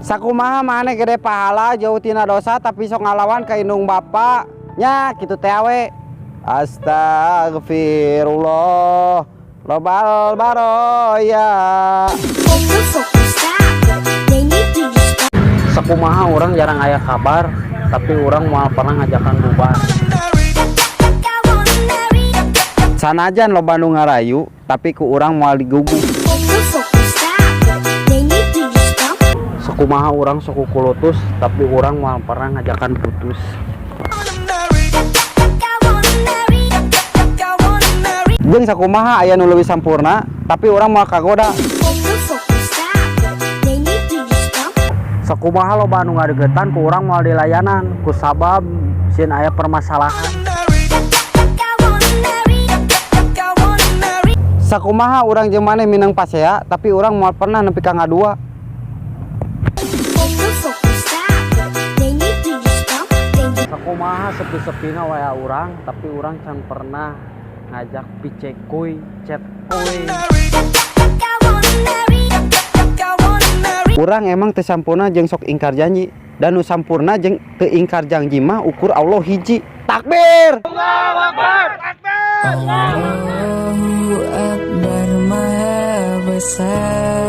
Sakumaha maneh gede pahala jauh tina dosa tapi sok ngalawan ka indung bapa nya kitu teh we. Astagfirullah robal baroya. Sakumaha urang jarang aya kabar, tapi urang moal pernah ngajakan bubar. Sanajan loba nu ngarayu tapi ku urang moal digugu. Sakumaha urang sok kukulutus, tapi urang moal pernah ngajakan putus. Jeung sakumaha aya nu leuwih sampurna tapi urang moal kagoda. Sakumaha loba anu ngadeukeutan ku urang moal dilayanan ku sabab sieun aya permasalahan. Sakumaha urang jeung maneh minang pasea tapi urang moal pernah nepi ka ngadua. Sakumaha sepi-sepina waya urang tapi urang can pernah ngajak picekuy cetkuy. Urang emang teu sampurna jeung sok ingkar janji dan nu sampurna jeung teu ingkar janji mah ukur Allah hiji. Takbir. Allahu Akbar, takbir. Allahu Akbar, maha besar.